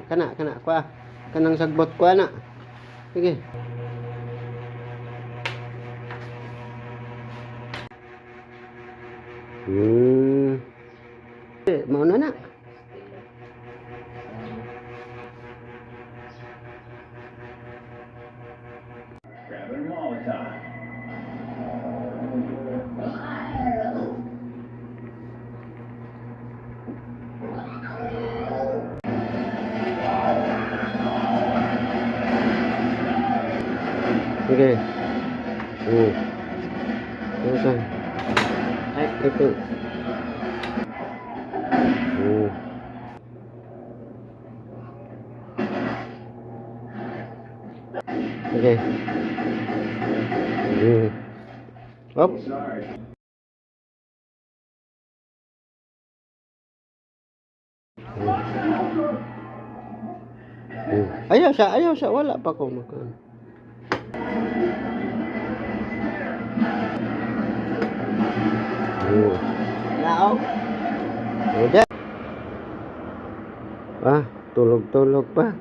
Kana kana kuha. Kanang sagbot ko ana. Sige. Eh, mao na na. Grabbing a Molotov. Sige. Okay. Ay, ito. Okay. Op. Sorry. Ayaw siya, wala pa ko makan. Laog. Udah. Ah, tulog-tulog pa.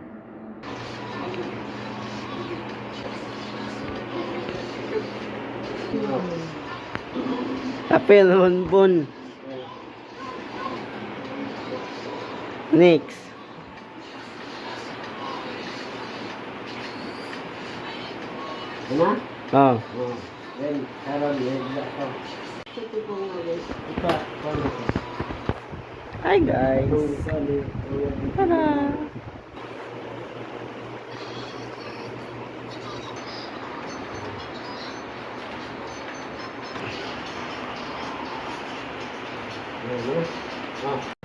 Apel bonbon. Next. Ano? Oh. Oh. Then, karon yun ko. Ito ko nga guys. Ito, ano ko. Hi, guys. Tada. Oh.